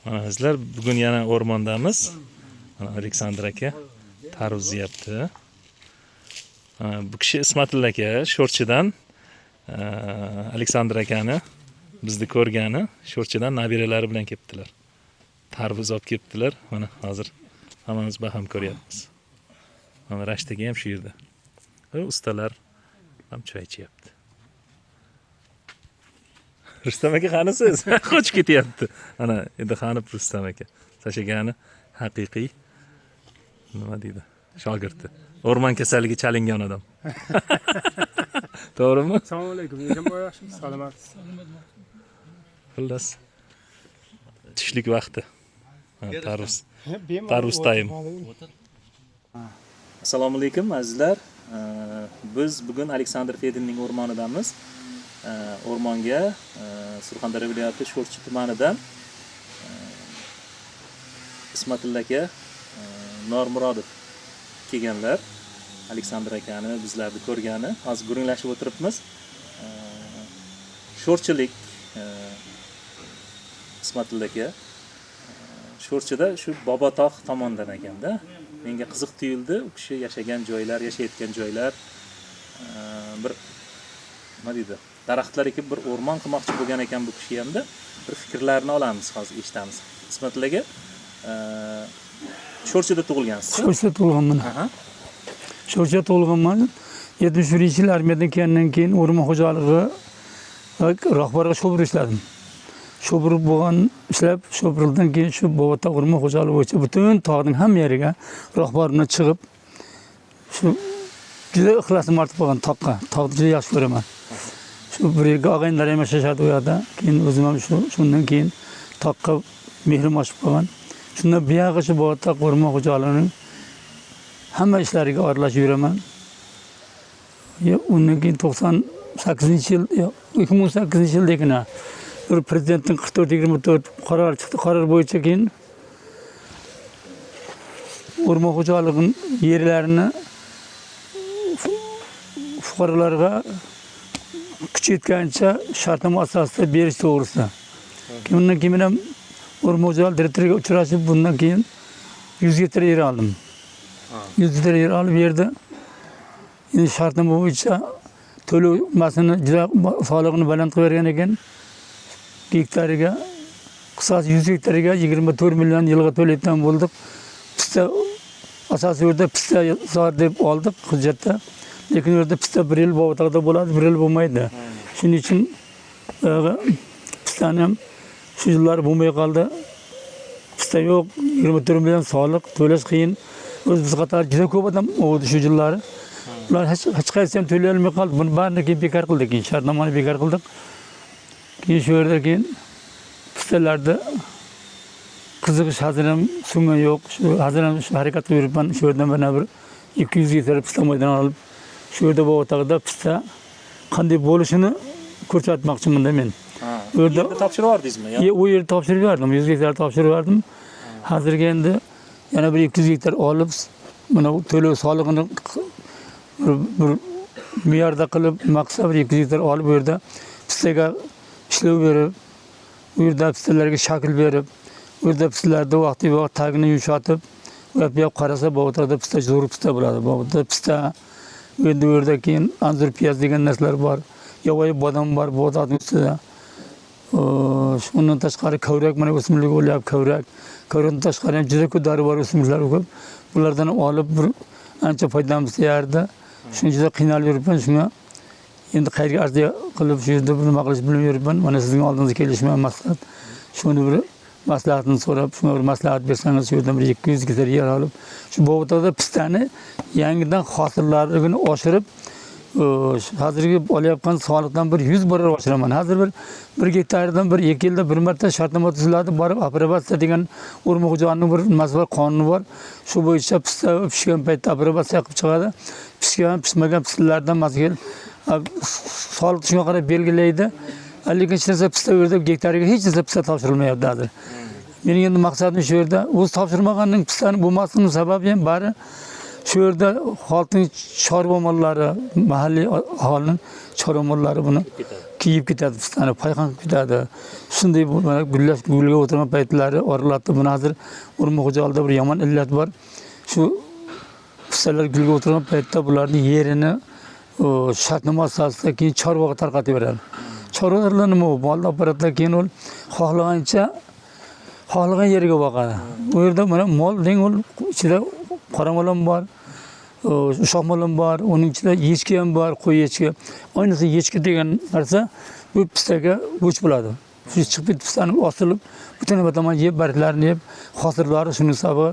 Mana azizlar, bugun yana o'rmondamiz. Mana Aleksandr aka tarvuz yeyapti. Mana bu kishi Ismatilla aka Sho'rchidan, Aleksandr akani bizni ko'rgani Sho'rchidan nabiralari bilan kelibdilar. Tarvuz olib kelibdilar. Mana hozir hammamiz baham ko'ryapmiz. Mana Rashid aka ham shu yerda. Va ustalar ham choy ichyapti. Rustam aka, qanisiz? Qochib ketyapti. Ana endi qanib Rustam aka. Sashagani haqiqiy nima deydi? Shogirdi. O'rmon kasalligi chalingan odam. To'g'rimi? Assalomu alaykum. Yig'in yaxshimisiz? Salomatsiz? Xullas. Tushlik vaqti. Ha, tarvuz. Tarvuz time. Assalomu alaykum, azizlar. Biz bugun Aleksandr Fedinning o'rmonidamiz. O'rmonga Surxondaryo viloyati Sho'rchi tumanidan Ismatilla aka Normurodov kelganlar. Aleksandr akani bizlarni ko'rgani. Hozir gurunglashib o'tiribmiz. Sho'rchilik Ismatilla aka Sho'rchida shu Bobotog' tomondan ekanda. Menga qiziq tuyuldi, u kishi yashagan joylar, yashayotgan joylar, bir nima deydi, daraxtlar ekib bir o'rmon qilmoqchi bo'lgan ekan bu kishi hamda bir fikrlarini olamiz, hozir eshitamiz. Ismatilla aka, Sho'rchida tug'ilgansiz. Sho'rchida tug'ilganman. Sho'rchida tug'ilganman. 71-yil armiyadan kelgandan keyin o'rmon xo'jaligi rahbarga shofir ishladim. Shofir bo'lgan ishlab, shofirdan keyin shu Bobotog' o'rmon xo'jaligi bo'yicha butun tog'ning hamma yeriga rahbar bilan chiqib, shu juda ixlosim ortib qolgan toqqa. Tog'ni juda yaxshi ko'raman. Shu bir yerga og'aynilar ham yashashardi u yoqda. Keyin o'zim ham shu shundan keyin toqqa mehrim oshib qolgan. Shundan buyog'i shu Bobotog' o'rmon xo'jaligining hamma ishlariga aralashib yuraman. Ya, undan keyin 98-yil, 2018-yildagina bir prezidentning 4424 qarori chiqdi. Qaror bo'yicha keyin o'rmon xo'jaligining yerlarini fuqarolarga kuchi yetgancha shartnoma asosida berish to'g'risida. Keyin undan keyin men ham o'rmon xo'jaligi direktoriga uchrashib, bundan keyin 100 gektar yer oldim. 100 gektar yer olib yerda endi shartnoma bo'yicha to'lovmasini juda solig'ini baland qilib bergan ekan. Gektariga, qisqasi, 100 gektariga 24 million yilga to'laydigan bo'ldik. Pista asosiy yerda pista zor deb oldik hujjatda. Lekin u yerda pista bir yil Bobotog'da bo'ladi, bir yil bo'lmaydi. Shuning uchun pistani ham shu yillar bo'lmay qoldi. Pista yo'q, 24 million soliq to'lash qiyin. O'z biz qatori juda ko'p odam bo'ldi shu yillari. Ular hech qaysi ham to'lay olmay qoldi. Buni barini keyin bekor qildik, keyin shartnomani bekor qildik. Keyin shu yerda keyin pistalarda qiziqish hozir ham so'ngan yo'q. Shu hozir ham shu harakat qilib yuribman. Shu yerdan mana bir 200 gektar pista maydon olib, shu yerda Bobotog'da pista qanday bo'lishini ko'rsatmoqchiman men. U yerda topshirib yubordingizmi? U yerda topshirib berdim, 100 gektar topshirib berdim. Hozirgi endi yana bir 200 gektar olib, mana bu to'lov solig'ini bir me'yorda qilib, maqsad bir 200 gektar olib, bu yerda pistaga ishlov berib, u yerda pistalarga shakl berib, u yerda pistalarni vaqti vaqt tagini yumshatib, u yoq bu yoq qarasa, Bobotog'da pista zo'r pista bo'ladi. Bobotog'da pista, endi u yerda keyin anzur piyoz degan narsalar bor, yovvoyi bodom bor Bobotog'ning ustida. Undan tashqari kavrak mana o'simlik bo'lyapti, kavrak. Kavrakdan tashqari ham juda ko'p dori bor o'simliklar ko'p. Bulardan olib bir ancha foydamiz tegardi. Shuning juda qiynalib yuribman shunga. Endi qayerga arza qilib shu yerda bir nima qilish bilmay yuribman. Mana sizning oldingizga kelishim ham maslahat. Shuni bir maslahatini so'rab, shunga bir maslahat bersangiz, shu yerdan bir 200 gektar yer olib, shu Bobotog'da pistani yangidan hosillarligini oshirib, hozirgi olayotgan soliqdan bir 100 barobar oshiraman. Hozir bir gektardan bir 2 yilda bir marta shartnoma tuziladi, borib aprobatsiya degan o'rmon xo'jaligining bir nimasi bor, qonuni bor. Shu bo'yicha pista pishgan paytda aprobatsiya qilib chiqadi. Pishgan, pishmagan pistalardan masalan soliq shunga qarab belgilaydi. Lekin hech narsa pista u yerda gektariga hech narsa pista topshirilmayapti hozir. Mening endi maqsadim shu yerda o'zi topshirmaganning pistani bo'lmasligining sababi ham bari Shu yerda xalqning chorva mollari, mahalliy aholining chorva mollari buni kiyib ketadi, pistani payqon qilib ketadi. Shunday bu mana gullash gulga o'tirgan paytlari oralatdi. Buni hozir o'rmon xo'jaligida bir yomon illat bor. Shu pistalar gulga o'tirgan paytda bularni yerini shartnoma asosida keyin chorvaga tarqatib beradi. Chorvalar nima u? Molni olib keyin u xohlagancha xohlagan yerga boqadi. U yerda mana mol deng u ichida qora mol ham bor, ushoq mol ham bor, uning ichida echki ham bor, qo'y echki. Ayniqsa echki degan narsa bu pistaga o'ch bo'ladi. Shu chiqib ketib pistani osilib, butun tomon yeb, barglarini yeb, hosillari shuning sababi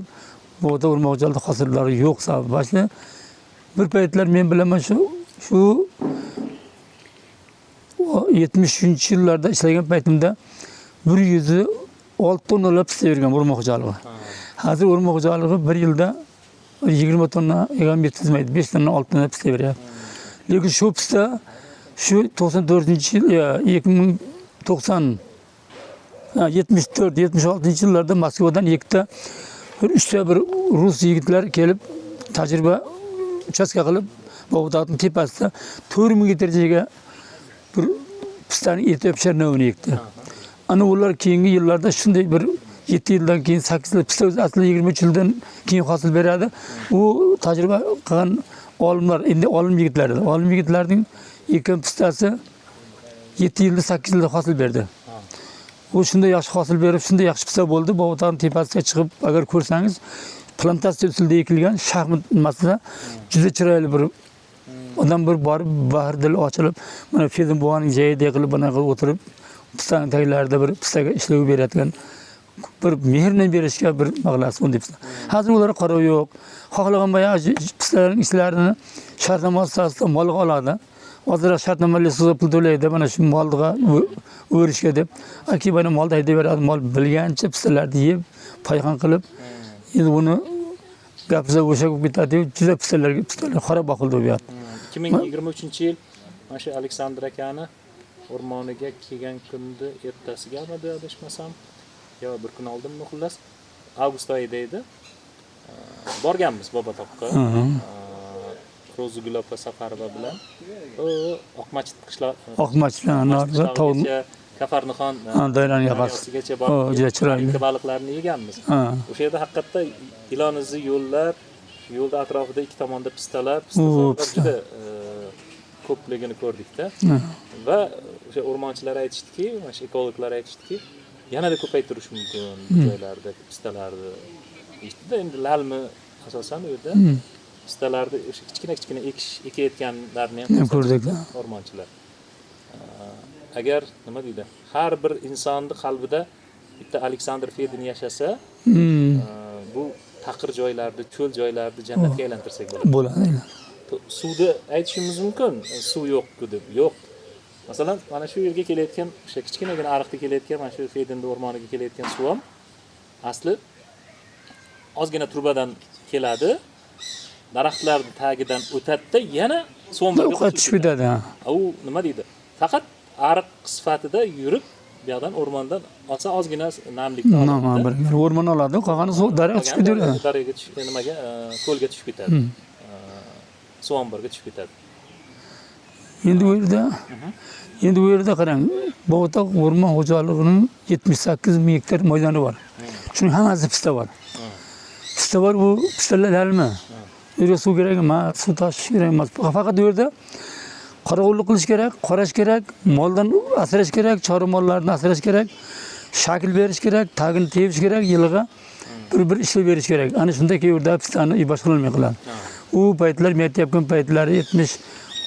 bu yerda o'rmon xo'jaligida hosillari yo'q sababi. Boshida bir paytlar men bilaman shu 73-yillarda ishlagan paytimda 106 tonnalab pista bergan o'rmon xo'jaligi. Hozir o'rmon xo'jaligi bir yilda 20 tonna ham yetkazmaydi, 5 tonna 6 tonna pista beryapti. Lekin shu pista shu 94-yil, 2090 74 76 yillarda Moskvadan ikkita bir uchta bir rus yigitlar kelib tajriba uchastka qilib Bobotog'ning tepasida 4000 gektar yerga bir pistani erta pishar navini ekdi. Ana ular keyingi yillarda shunday bir 7 yildan keyin 8 yil pista o'zi aslida 23 yildan keyin hosil beradi. U tajriba qilgan olimlar, endi olim yigitlar edi. Olim yigitlarning ekkan pistasi 7 yilda 8 yilda hosil berdi. U shunday yaxshi hosil berib, shunday yaxshi pista bo'ldi. Bobotog'ning tepasiga chiqib agar ko'rsangiz, plantatsiya usulida ekilgan shaxmat nimasida juda chiroyli bir odam bir borib bahr dil ochilib, mana Fedin buvanining joyidek qilib bunaqa o'tirib pistani taglarida bir pistaga ishlov beradigan bir mehrni berishga bir mag'lasi unday pista. Hozir ular qarov yo'q. Xohlagan boya pistalarning ishlarini shartnoma asosida molga oladi. Ozroq shartnoma sizga pul to'laydi, mana shu molga o'rishga deb. Aki mana molni haydab beradi, mol bilgancha pistalarni yeb, payqon qilib, endi uni gapirsa o'sha bo'lib ketadi, juda pistalarga pistalar xarob ahvolda bo'lyapti. 2023-yil mana shu Aleksandr akani o'rmoniga kelgan kunni ertasigamidi adashmasam, yo bir kun oldinmi, xullas avgust oyida edi. Borganmiz Bobotoqqa. Ro'zigul opa Safarova bilan. U Oqmachit qishloq Oqmachit, tog' Kafarnixon doirani yoqasi. daryosigacha borib, juda chiroyli. Baliqlarni yeganmiz. O'sha yerda haqiqatda ilon izi yo'llar, yo'lda atrofida ikki tomonda pistalar, pistalar juda ko'pligini ko'rdikda. Va o'sha o'rmonchilar aytishdiki, mana shu ekologlar aytishdiki, yanada ko'paytirish mumkin bu joylarda pistalarni. Eshitdi endi lalmi asosan u yerda pistalarni o'sha kichkina-kichkina ekish ekayotganlarini ham ko'rdik o'rmonchilar. Agar nima deydi, har bir insonning qalbida bitta Aleksandr Fedin yashasa, bu taqir joylarni, cho'l joylarni jannatga aylantirsak bo'ladi. Bo'ladi. Suvni aytishimiz mumkin, suv yo'q-ku deb. Yo'q. Masalan, mana shu yerga kelayotgan, o'sha kichkinagina ariqda kelayotgan, mana shu Fedinning o'rmoniga kelayotgan suv ham asli ozgina trubadan keladi, daraxtlarning tagidan o'tadi-da, yana suv tushib ketadi. U nima deydi? Faqat ariq sifatida yurib, bu yoqdan o'rmondan olsa ozgina namlikni oladi. O'rmon oladi, qolgani suv daryoga tushib ketadi. Daryoga tushib, nimaga, ko'lga tushib ketadi. Suv omborga tushib ketadi. Endi u yerda qarang, Bobotog' o'rmon xo'jaligining 78 ming gektar maydoni bor. Shuning hammasi pista bor. Pista bor, bu pistalar lalmi. U yerga suv kerak emas, suv tashish kerak emas. Faqat u yerda qorovullik qilish kerak, qarash kerak, moldan asrash kerak, chorva mollarni asrash kerak, shakl berish kerak, tagini tevish kerak, yilg'a bir ishlab berish kerak. Ana shunda keyin u yerda pistani boshqarolmay qiladi. U paytlar men aytayotgan paytlari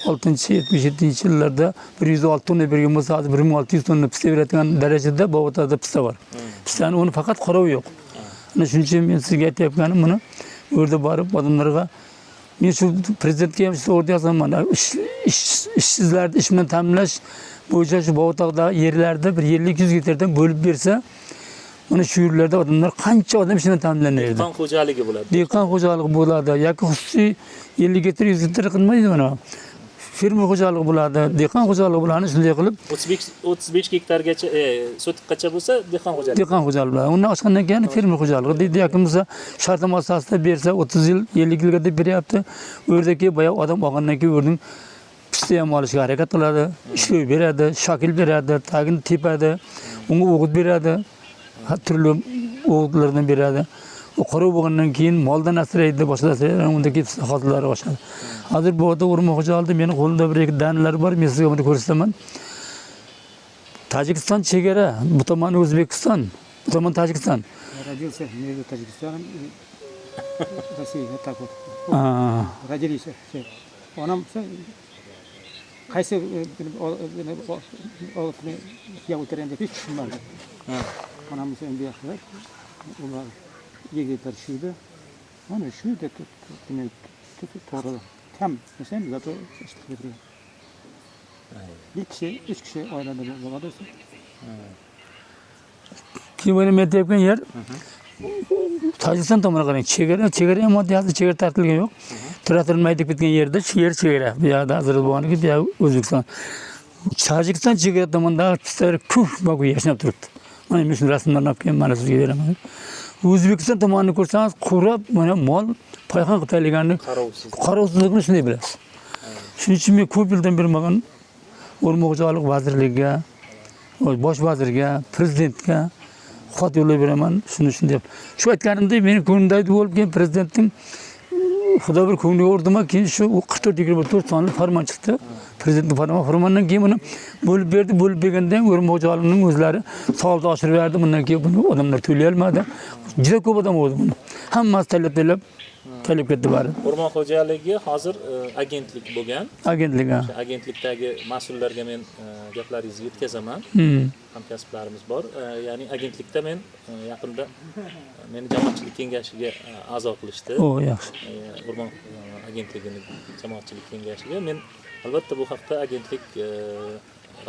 76-77 yillarda 106 tonna bergan bo'lsa, hozir 1600 tonna pista beradigan darajada Bobotog'da pista bor. Pistani uni faqat qarovi yo'q. Ana shuning uchun men sizga aytayotganim buni u yerda borib odamlarga men shu prezidentga ham shu to'g'rida yozaman. Ishsizlarni ish bilan ta'minlash bo'yicha shu Bobotog'dagi yerlarda bir 50-200 gektardan bo'lib bersa, mana shu yerlarda odamlar qancha odam ish bilan ta'minlanadi. Dehqon xo'jaligi bo'ladi. Dehqon xo'jaligi bo'ladi yoki xususiy 50 gektar 100 gektar qilmaydi mana. Fermer xo'jaligi bo'ladi, dehqon xo'jaligi bo'ladi, shunday qilib 35 gektargacha, sotiqqacha bo'lsa dehqon xo'jaligi. Dehqon xo'jaligi bo'ladi. Undan oshgandan keyin fermer xo'jaligi deydi yoki bo'lmasa shartnoma asosida bersa 30 yil, 50 yilga deb beryapti. U yerdagi boya odam olgandan keyin u yerning pista ham olishga harakat qiladi, ishlov beradi, shakl beradi, tagini tepadi, unga o'g'it beradi, turli o'g'itlardan beradi. U qarov bo'lgandan keyin moldan asraydi, boshqa asraydi, undan keyin hosillari oshadi. Hozir bu yerda o'rmon xo'jaligida meni qo'limda bir ikki danalar bor, men sizga buni ko'rsataman. Tojikiston chegara, bu tomon O'zbekiston, bu tomon Tojikiston. Я родился между Таджикистаном и Россией, вот так вот. А, Родились все. Onam qaysi olib o'tirgan deb hech tushunmadi. Onam endi yaxshilab ular yigitlar shu mana shu deb to'g'ri kam bo'lsa ham зато ish qilib turgan. Bir kishi, uch kishi oilada bo'ladi. Keyin mana men aytayotgan yer Tojikiston tomoniga qarang, chegara, chegara ham oddiy hozir chegara tortilgan yo'q. Turatilmay deb ketgan yerda shu yer chegara. Bu yoqda Ozarbayjoniki, bu yoq O'zbekiston. Tojikiston chegara tomonda pistalar ko'p bak yashnab turibdi. Mana men shuni rasmlarni olib kelib mana sizga beraman. O'zbekiston tomonini ko'rsangiz, qurab mana mol payxon qilib tayyorlaganini Qarovsiz. Qarovsizligini shunday bilasiz. Shuning uchun men ko'p yildan beri magan O'rmon xo'jalik vazirligiga, bosh vazirga, prezidentga xat yo'llab beraman, shuni shunday deb. Shu aytganimda meni ko'nglimda bo'lib, keyin prezidentning xudo bir ko'ngliga urdimi, keyin shu 44-24 sonli farmon chiqdi. Prezidentning farmoni, farmondan keyin buni bo'lib berdi, bo'lib berganda ham o'rmon xo'jaligining o'zlari soliqni oshirib berdi. Bundan keyin buni odamlar to'lay olmadi. Juda ko'p odam bo'ldi buni. Hammasi talab talab ketdi bari. O'rmon xo'jaligi hozir agentlik bo'lgan. Agentlik. Ha. O'sha agentlikdagi mas'ullarga men gaplaringizni yetkazaman. Hamkasblarimiz bor. Ya'ni agentlikda men yaqinda meni jamoatchilik kengashiga a'zo qilishdi. O, yaxshi. O'rmon agentligini jamoatchilik kengashiga men albatta bu haqda agentlik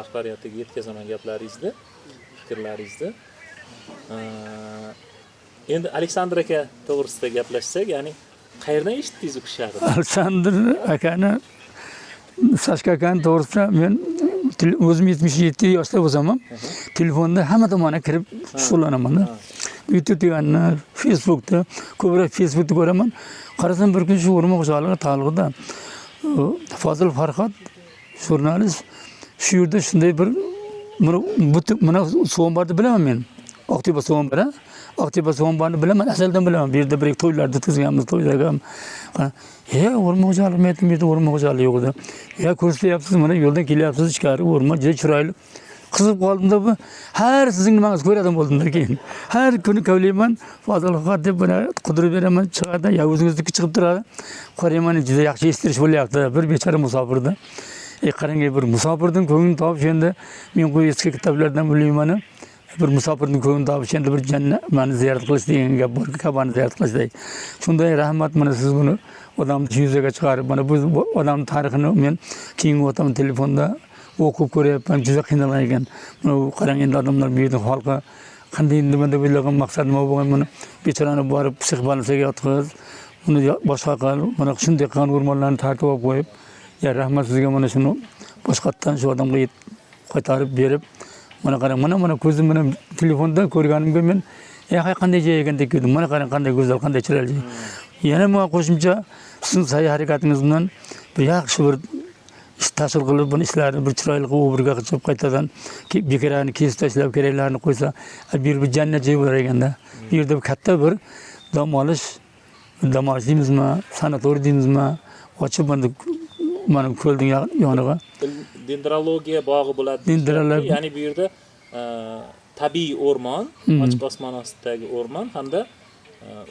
rahbariyatiga yetkazaman gaplaringizni, fikrlaringizni. Endi Aleksandr aka to'g'risida gaplashsak, ya'ni qayerdan eshitdingiz u kishi haqida? Aleksandr akani, Sashka akani to'g'risida men o'zim 77 yoshda bo'lsam ham telefonda hamma tomonga kirib shug'ullanaman. YouTube deganni, Facebookda, ko'proq Facebookda ko'raman. Qarasam bir kun shu o'rmon xo'jaligi taalluqida Fozil Farhod jurnalist shu yerda shunday bir butun mana Sovonbarni bilaman men. Oqtepa Sovonbar, Oqtepa Sovonbarni bilaman, asaldan bilaman. Bu yerda bir ikki to'ylarda o'tkazganmiz, to'ylarga ham. O'rmon xo'jaligi, men aytdim, bu yerda o'rmon xo'jaligi yo'q edi. Ya ko'rsatyapsiz, mana yo'ldan kelyapsiz ichkari, o'rmon juda chiroyli. Qiziq qoldimda bu. Har sizning nimangizni ko'radim bo'ldimda keyin. Har kuni kavlayman, Fozil Farhod deb buni qidirib beraman, chiqadi, ya o'zingizniki chiqib turadi. Qarayman, juda yaxshi eshittirish bo'lyapti. Bir bechora musofirda. Qarang, bir musofirning ko'nglini topish endi men bu eski kitoblardan bilmayman. Bir musofirning ko'nglini topish endi bir jannat mani ziyorat qilish degan gap bor, Kabani ziyorat qilish deydi. Shunday rahmat mana siz buni odamni yuzaga chiqarib, mana bu odamning tarixini men keyingi o'taman telefonda o'qib ko'ryapman, juda qiynalgan ekan. Mana bu qarang endi odamlar bu yerning xalqi qanday nima deb o'ylagan maqsad nima bo'lgan, buni bechorani borib psixbolsaga yotqiz, buni boshqa qil, mana shunday qilgan o'rmonlarni tartib olib qo'yib, ya rahmat sizga mana shuni boshqatdan shu odamga qaytarib berib, mana qarang, mana ko'zim bilan telefonda ko'rganimga men qanday joy ekan deb ko'rdim. Mana qarang qanday go'zal, qanday chiroyli joy. Yana menga qo'shimcha sizning sa'y harakatingiz bilan bir yaxshi bir ish tashkil qilib, buni ishlarni bir chiroyli qilib, o'birga qilib qaytadan bekarlarni kesib tashlab, keraklarni qo'ysa, bu yer bir jannat joy bo'lar ekanda. Bu yerda bir katta bir dam olish, dam olish deymizmi, sanatoriy deymizmi, ochib mana ko'lning yonig'a. Dendrologiya bog'i bo'ladi. Dendrologiya. Ya'ni bu yerda tabiiy o'rmon, ochiq osmon ostidagi o'rmon hamda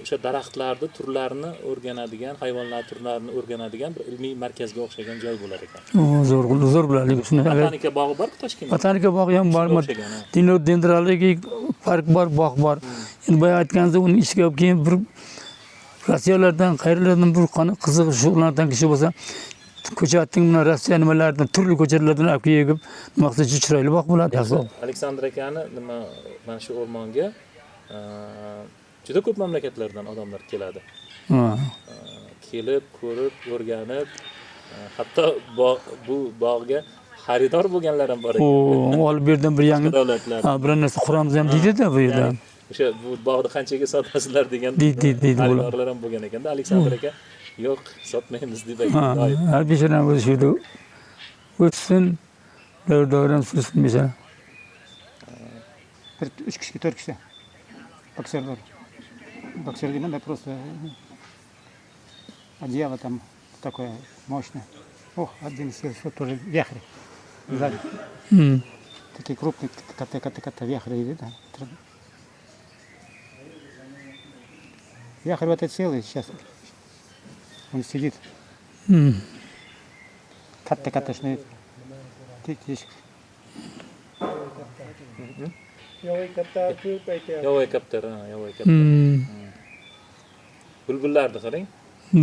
o'sha daraxtlarni turlarini o'rganadigan, hayvonlar turlarini o'rganadigan bir ilmiy markazga o'xshagan joy bo'lar ekan. O, zo'r, zo'r bo'ladi. Shuni agar Botanika bog'i bor-ku Toshkentda. Botanika bog'i ham bor, Shunga o'xshagan, ha. Dendrologik park bor, bog' bor. Endi boya aytganingizdek, uning ichiga olib keyin bir Rossiyalardan, qayerlardan bir qani qiziq shug'ullanadigan kishi bo'lsa, ko'chatning mana Rossiya nimalaridan, turli ko'chatlardan olib kelib, nima qilsa juda chiroyli bog' bo'ladi. Yaxshi bog'. Aleksandr akani nima mana shu o'rmonga juda ko'p mamlakatlardan odamlar keladi. Kelib, ko'rib, o'rganib, Hatto bu bog'ga xaridor bo'lganlar ham bor O ekan. olib berdim bir yangi Davlatlar. Ha, biror narsa quramiz ham deydi-da bu yerda. Ya'ni o'sha bu bog'ni qanchaga sotasizlar degan Deydi, bular. xaridorlar ham bo'lgan ekanda. Aleksandr aka yo'q, sotmaymiz deb Ha, aytdi. har bechora o'zi shu yerda o'tsin, davr sursin bechora. Bir 3 kishi, 4 kishi. Боксерлар. Боксер deyman, просто одеяло там такое мощное. Ох, один сел, что тоже вяхрь. Сзади. Такие крупные, katta, katta, katta вяхры, видно? Вяхрь вот этот целый сейчас. Он сидит. Katta, katta, shuni teshik. Yovvoyi kaptar ko'p aytyapti. Yovvoyi kaptar, ha, yovvoyi kaptar. Bulbullarni qarang.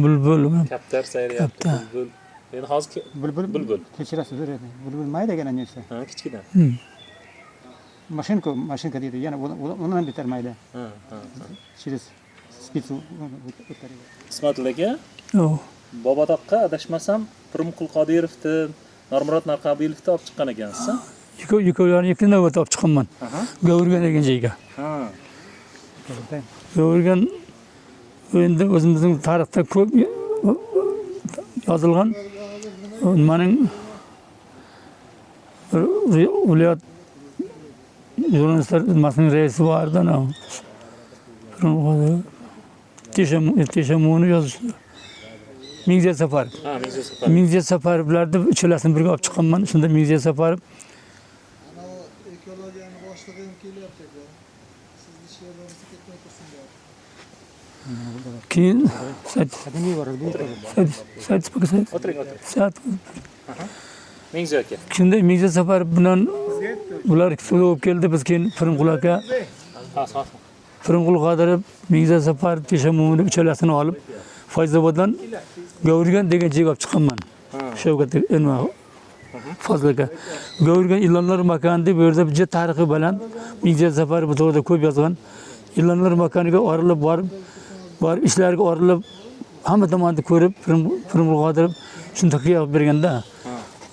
Bulbul. Kaptar sayrayapti, Kaptar. bulbul. Endi hozir Bulbul, Bulbul. Kechirasiz, uzr, bulbul maydagina narsa. Ha, kichkina. Mashinka, mashinka deydi, yana undan ham betar mayda. Ha, ha. Через спицу o'tkazadi. Ismatilla aka, O. Bobotoqqa adashmasam Pirimqul Qodirovni, Normurod Narqabilovni olib chiqqan ekansiz, ha? Ikkovlarini ikki navbat olib chiqqanman. Gavurgan degan joyga. Ha. Gavurgan endi o'zimizning tarixda ko'p yozilgan nimaning bir viloyat jurnalistlar nimasining raisi bor edi ana. Teshamuni yozishdi. Mingzia Safarov. Ha, Mingzia Safarov. Mingzia Safarovlarni uchalasini birga olib chiqqanman. Shunda Mingzia Safarov Ana ekologiyani boshlig'i ham kelyapti aka. Sizni shu yerda bo'lmasa ketmay tursin deyapti. Keyin Qadimiy bor, bu Sat sat O'tiring, o'tiring. sat Mingzia aka. Shunda Mingzia Safarov bilan ular ikkisi olib keldi. Biz keyin Pirimqul aka, Ha, ha. Pirimqul Qodirov, Mingzia Safarov, Teshamo'mini uchalasini olib Fayzoboddan Gavurgan degan joyga olib chiqqanman. Shavkat nima Fazil aka. Gavurgan ilonlar makoni deb bu yerda juda tarixi baland. Mingzia Safarov bu to'g'rida ko'p yozgan. Ilonlar makoniga orilib borib, borib ishlariga orilib hamma tomonni ko'rib Pirimqul Qodirov shuni qilib berganda.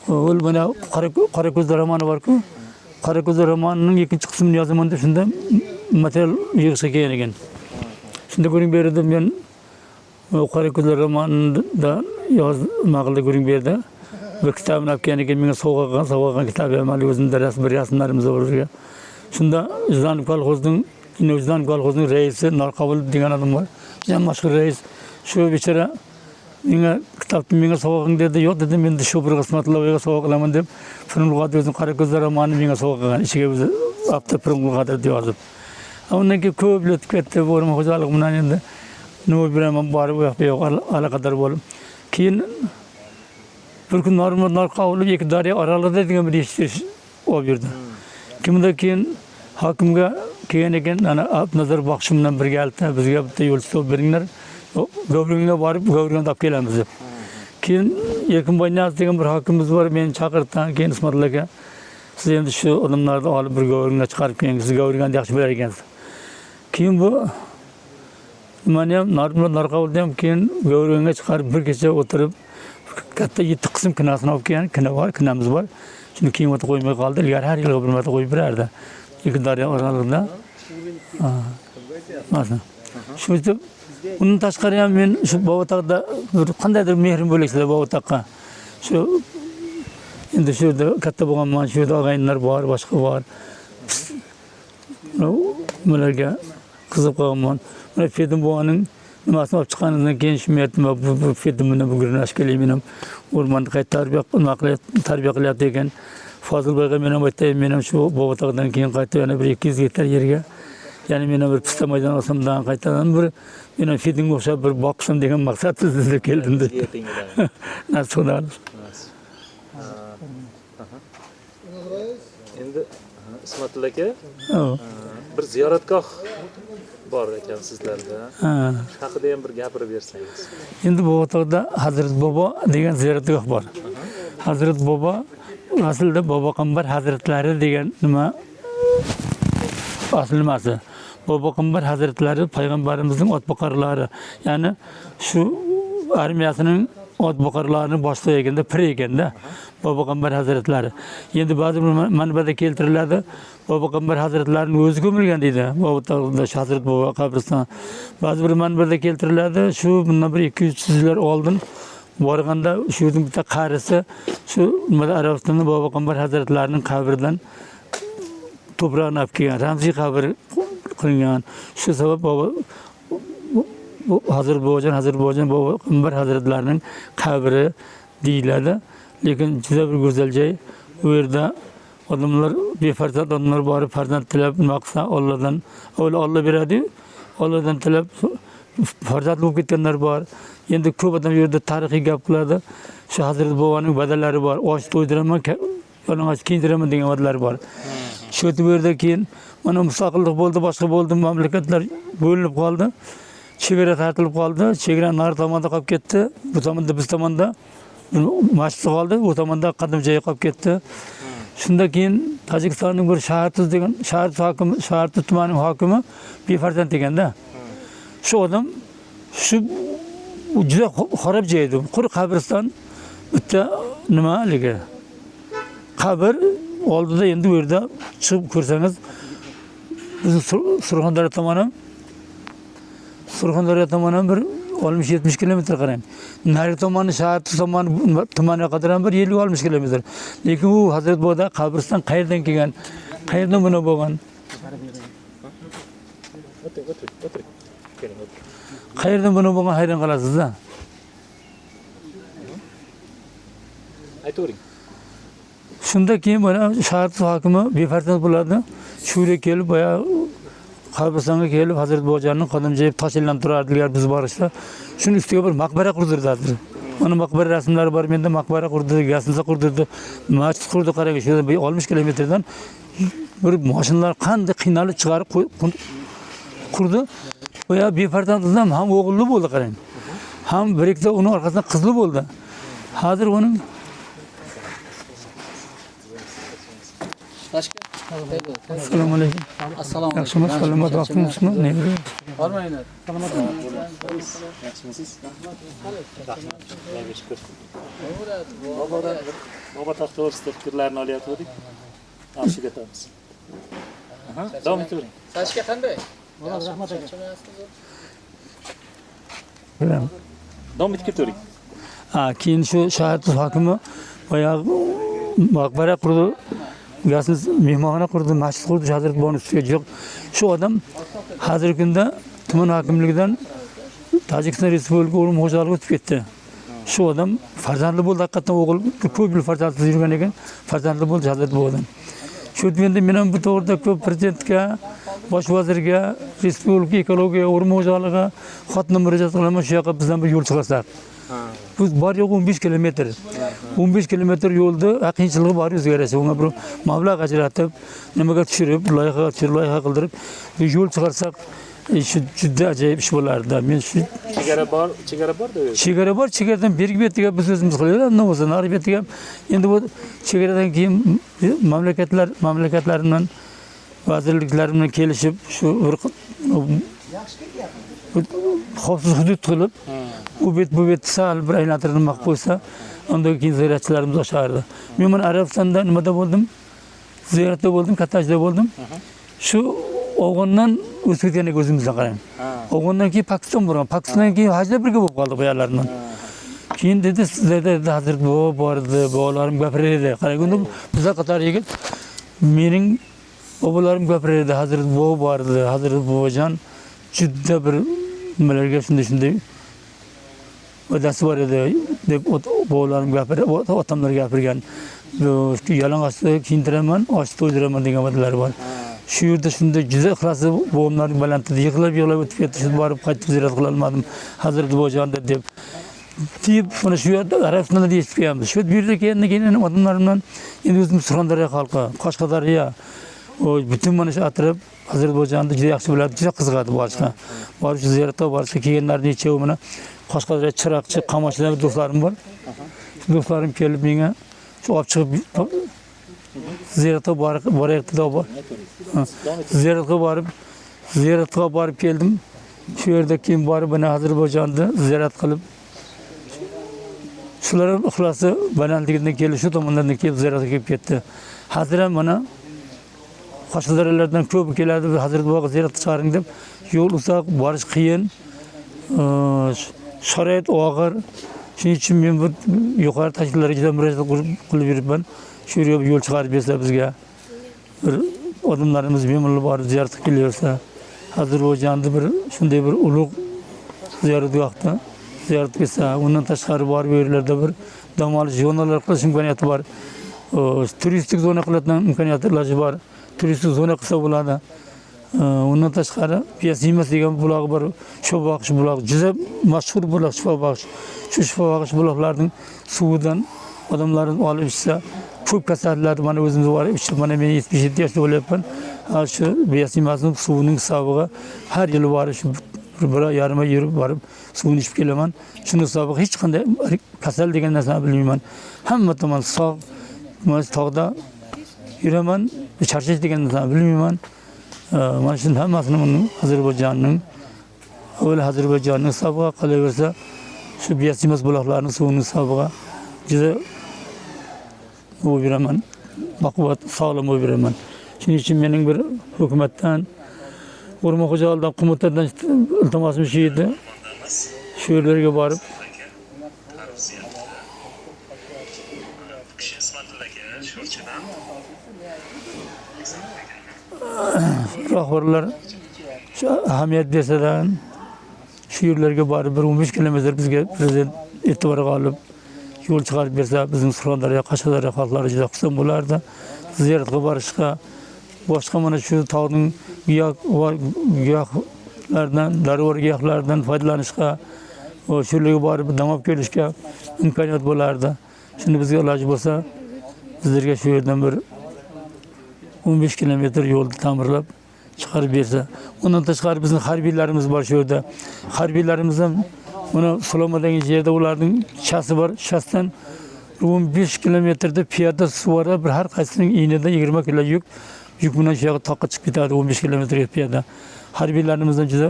U mana Qorako'z romani bor-ku. Qorako'z romanining ikkinchi qismini yozaman deb shunda material yig'ishga kelgan ekan. Shunda ko'ring berdi, men Qorako'z romanida yoz nima qildi ko'ring berdi. Bir kitobini olib kelgan ekan, menga sovg'a qilgan, sovg'a qilgan kitobi ham hali o'zimda rasm, bir rasmlarimiz bor o'ziga. Shunda Zdanov kolxozining, Zdanov kolxozining raisi Norqobul degan odam bor. Juda mashhur rais. Shu bechora menga kitobni menga sovg'a qiling dedi. Yo'q dedim, endi shu bir Ismatulloyga sovg'a qilaman deb Pirimqul Qodirov o'zining Qorako'z romanini menga sovg'a qilgan. Ichiga o'zi olibdi Pirimqul Qodirov deb yozib. Undan keyin ko'p yil o'tib ketdi. O'rmon xo'jaligi bilan endi nima bilaman borib u yoq bu yoq aloqador bo'lib. Keyin bir kun Normurod Norqobulov ikki daryo oralig'ida degan bir eshittirish olib yurdi. Kimda keyin hokimga kelgan ekan, ana Abnazar Baxshi bilan birgalikda bizga bitta yo'l tutib beringlar. Gavurganga borib Gavurganda olib kelamiz deb. Keyin Erkinboy Niyaz degan bir hokimimiz bor, meni chaqirdi, keyin Ismatilla aka, siz endi shu odamlarni olib bir Gavurganga chiqarib keling, siz Gavurgani yaxshi bilar ekansiz. Keyin bu nimani ham Normurod Norqobulni ham keyin Gavurganga chiqarib bir kecha o'tirib katta 7 qism kinasini olib kelgan, kina bor, kinamiz bor. Shuni keyin o'ta qo'ymay qoldi. Ilgari har yilga bir marta qo'yib berardi. Ikki daryo oralig'ida. Masalan. Shu deb undan tashqari ham men shu Bobotoqda bir qandaydir mehrim bo'lakchilar Bobotoqqa. Shu endi shu yerda katta bo'lganman, shu yerda og'aynilar bor, boshqa bor. Bularga qiziq qolganman. Mana Fedim boboning nimasini olib chiqqanimdan keyin shu aytdim, bu Fedim bilan bu gurnash keling, men ham o'rmonni qayta tarbiya nima qilyapti, tarbiya qilyapti ekan. Fozilboyga men ham aytdim, men ham shu Bobotoqdan keyin qaytib yana bir 200 gektar yerga, ya'ni men ham bir pista maydon olsamdan qaytadan bir men ham Fedimga o'xshab bir boqsam degan maqsad deb keldim deb. Nasib xudo. Endi Ismatilla aka, bir ziyoratgoh bor ekan sizlarda. Shu haqida ham bir gapirib bersangiz. Endi Bobotoqda Hazrat Bobo degan ziyoratgoh bor. Hazrat Bobo aslida Bobo Qambar Hazratlari degan nima asl nimasi? Bobo Qambar Hazratlari payg'ambarimizning otboqarlari, ya'ni shu armiyasining Ot boqarlarni boshlig'i ekanda, pir ekanda Bobo Qambar hazratlari. Endi ba'zi bir manbada keltiriladi, Bobo Qambar hazratlarining o'zi ko'milgan deydi. Bobotog'da Hazrat bobo qabriston. Ba'zi bir manbada keltiriladi, shu bundan bir 200 yillar oldin borganda shu yerning bitta qarisi shu nimada Arabistonda Bobo Qambar hazratlarining qabridan to'prog'ini olib kelgan, ramziy qabr qilingan. Shu sabab bobo Hazrat bobojon, Hazrat bobojon Bobo Qambar hazratlarining qabri deyiladi. Lekin juda bir go'zal joy. U yerda odamlar, befarzand odamlar borib farzand tilab nima qilsa Allohdan, avvalo Alloh beradi-yu, Allohdan tilab farzand bo'lib ketganlar bor. Endi ko'p odam u yerda tarixiy gap qiladi. Shu Hazrat boboning va'dalari bor. Och to'ydiraman, yalang'och kiyindiraman degan va'dalari bor. Shu bu yerda keyin mana mustaqillik bo'ldi, boshqa bo'ldi, mamlakatlar bo'linib qoldi. Chegara tortilib qoldi. Chegara nari tomonda qolib ketdi. Bu tomonda, biz tomonda masjid qoldi, u tomonda qadim joyi qolib ketdi. Shundan keyin Tojikistonning bir Shahartuz degan Shahartuz hokimi, Shahartuz tumanining hokimi befarzand ekanda. Shu odam shu juda xarob joy edi. Quruq qabriston, bitta nima haligi qabr oldida. Endi u yerda chiqib ko'rsangiz, bizni Surxondaryo tomoni, Surxondaryo tomoni ham bir 60-70 kilometr qarang. Nari tomoni Shahartuz tomoni tumaniga qadar ham bir 50-60 kilometr. Lekin u Hazrat boboda qabriston qayerdan kelgan, qayerdan buni bo'lgan? O'tiring, o'tiring, o'tiring. Keling, o'tiring. Qayerdan buni bo'lgan, hayron qolasiz-da. Aytavering. Shunda keyin mana Shahartuz hokimi befarzand bo'ladi. Shu yerga kelib, boya qabristonga kelib, Hazrat bobojonning qadam joyib tosh aylanib turardi ilgari biz borishda. Shuni ustiga bir maqbara qurdirdi hozir. Mana maqbara rasmlari bor menda, maqbara qurdirdi, gasnisa qurdirdi, masjid qurdi. Qarang, shu yerda bir 60 kilometrdan bir mashinalar qanday qiynalib chiqarib qurdi. Boya befarzand odam ham o'g'illi bo'ldi, qarang. Ham bir ikkita uni orqasidan qizli bo'ldi. Hozir uning Assalomu alaykum. Assalomu alaykum. Yaxshimi? Salomat vaqtingiz-mi? Ne? Bormanglar. Yaxshimisiz? Rahmat. Xudoga shukur. Bobodan Bobotog' to'g'risida fikrlarni olyaptik. Afsuga o'tamiz. Aha, davom etavering. Sashka qanday? Rahmat aka. Davom etib ketavering. Ha, keyin shu Shahartuz hokimi boyagi maqbara qurdi, gasni mehmonxona qurdi, masjid qurdi Hazrat boboni ustiga. Yo'q. Shu odam hozirgi kunda tuman hokimligidan Tojikiston Respublika o'rmon xo'jaligi o'tib ketdi. Shu odam farzandli bo'ldi, haqiqatdan o'g'il ko'p yil farzandsiz yurgan ekan, farzandli bo'ldi Hazrat bobodan. Shu endi men ham bu to'g'rida ko'p prezidentga, bosh vazirga, respublika ekologiya o'rmon xo'jaligi xatni murojaat qilaman, shu yoqqa bizdan bir yo'l chiqarsak. Bu bor yo'q 15 kilometr. 15 kilometr yo'lda qiyinchiligi bor o'ziga yarasha. Unga bir mablag' ajratib, nimaga tushirib, loyihaga tushirib, loyiha qildirib, bir yo'l chiqarsak, shu juda ajoyib ish bo'lardi. Men shu Chegara bor, chegara bor-da o'zi. Chegara bor, chegaradan bergi betiga biz o'zimiz qilaveramiz, nima bo'lsa, nari betiga. Endi bu chegaradan keyin mamlakatlar bilan, vazirliklar bilan kelishib, shu bir xavfsiz hudud qilib, u bet bu bet sal bir aylantirib nima qilib qo'ysa, undan keyin ziyoratchilarimiz oshardi. Men mana Arabistonda nimada bo'ldim? Ziyoratda bo'ldim, Kattajda bo'ldim. Shu Afg'ondan o'tib ketgan ekan o'zimizdan qarang. Afg'ondan keyin Pokiston borgan. Pokistondan keyin hajda birga bo'lib qoldik bu yerlar bilan. Keyin dedi, sizlarda dedi, Hazrat bobo bor edi, bobolarim gapirar edi. Qarang, unda bizlar qator yigit, mening bobolarim gapirar edi, Hazrat bobo bor edi, Hazrat bobojon juda bir nimalarga shunday shunday va'dasi bor edi deb bobolarim gapirib, otamlar gapirgan. Yalang'ochni kiyintiraman, och to'ydiraman degan va'dalari bor. Shu yerda shunday juda ixlosi bobomlarning baland edi. Yig'lab yig'lab o'tib ketdi, shu borib qaytib ziyorat qila olmadim. Hazrat bobojon deb. Deyib, mana shu yerda Arabistonda eshitib kelganmiz. Shu yerda kelgandan keyin endi odamlar bilan endi o'zimiz Surxondaryo xalqi, Qashqadaryo, o butun mana shu atrof Hazrat bobojonni juda yaxshi biladi, juda qiziqadi borishga. Borib shu ziyoratga borishga kelganlar nechavi mana Qashqadaryo Chiroqchi, Qamochidan bir do'stlarim bor. Shu do'stlarim kelib menga shu olib chiqib ziyoratga boraylik dedi. Ziyoratga borib, ziyoratga borib keldim. Shu yerda keyin borib mana Hazrat bobojonni ziyorat qilib Shular ham ixlosi balandligidan kelib, shu tomonlardan kelib ziyoratga kelib ketdi. Hozir ham mana Qashqadaryolardan ko'p keladi, Hazrat boboga ziyoratga chiqaring deb. Yo'l uzoq, borish qiyin, sharoit og'ir. Shuning uchun men bu yuqori tashkilotlarga juda murojaat qilib yuribman. Shu yerga yo'l chiqarib bersa bizga, bir odamlarimiz bemalol borib ziyorat qilib kelaversa, Ozarbayjonda bir shunday bir ulug' ziyoratgohda ziyorat qilsa, undan tashqari borib u yerlarda bir dam olish zonalar qilish imkoniyati bor. Turistik zona qiladigan imkoniyati, iloji bor. Turistik zona qilsa bo'ladi. Undan tashqari Piyasimas degan bulog'i bor, shifobaxsh buloq, juda mashhur buloq, shifobaxsh. Shu shifobaxsh buloqlarning suvidan odamlar olib ichsa, ko'p kasalliklar, mana o'zimiz borib ichib, mana men 77 yoshda bo'lyapman. Shu Piyasimasning suvining hisobiga har yili borib shu bir oy yarim oy yurib borib suvini ichib kelaman. Shuni hisobiga hech qanday kasal degan narsani bilmayman. Hamma tomon sog', mana shu tog'da yuraman, charchash degan narsani bilmayman. Mana shuni hammasini buni Ozarbayjonning, avval Ozarbayjonning hisobiga, qolaversa shu Biyasimas buloqlarining suvining hisobiga juda bo'lib yuraman, baquvvat, sog'lom bo'lib yuraman. Shuning uchun mening bir hukumatdan, o'rmon xo'jaligidan, qo'mitadan iltimosim shu edi. Shu yerlarga borib Kishi Ismatilla aka Sho'rchidan. Rahbarlar shu ahamiyat bersadan shu yerlarga borib bir 15 kilometr bizga prezident e'tiborga olib yo'l chiqarib bersa, bizning Surxondaryo, Qashqadaryo xalqlari juda xursand bo'lardi. Ziyoratga borishga, boshqa mana shu tog'ning giyohlardan, dorivor giyohlardan foydalanishga, shu yerlarga borib dam olib kelishga imkoniyat bo'lardi. Shuni bizga iloji bo'lsa, bizlarga shu yerdan bir 15 kilometr yo'lni ta'mirlab chiqarib bersa. Undan tashqari bizning harbiylarimiz bor shu yerda. Harbiylarimiz ham mana Suloma degan yerda ularning chasi bor. Chasdan 15 kilometrda piyoda suvora bir har qaysisining iynida 20 kilo yuk bilan shu yoqqa toqqa chiqib ketadi 15 kilometrga piyoda. Harbiylarimizdan juda